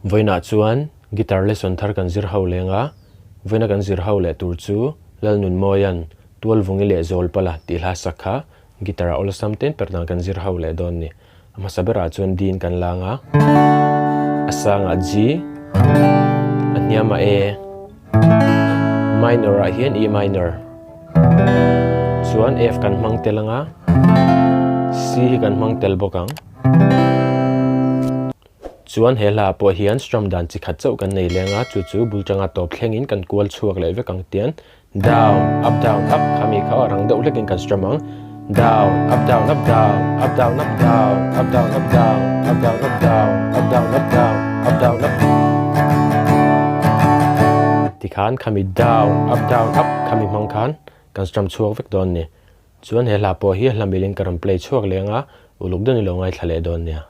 Vawiinah chuan guitar lesson thar kan zir ho leng a, vawiina kan zir ho leh tur chu Lalnunmawia'n Tualvungi leh Zawlpala tih hla sak kha guitar a awlsam ten per dan kan zir ho leh dawn ni. A hmasa berah chuan D in kan lang a, a sangah G, a hniamah A, minor ah hian E minor, chuan F kan hmang tel ang a, C hi kan hmang tel bawk ang. Chuan he hla ah pawh hian strum dan chi khat chauh kan nei leng a, chu chu bul tanga tawp thlengin kan kual chhuak leh vek ang tian down, up down up khami kha a rang deuh hlekin kan strum ang, down, up down up down, up down up down, up down up down, up down up down, up down up down, up down up tikhan khami down, up down up khami hmang khan kan strum chhuak vek dawn a ni. Chuan he hla pawh hi a hla milin ka rawn play chhuak leng a, uluk deuhin i lo ngaithla leh dawn nia.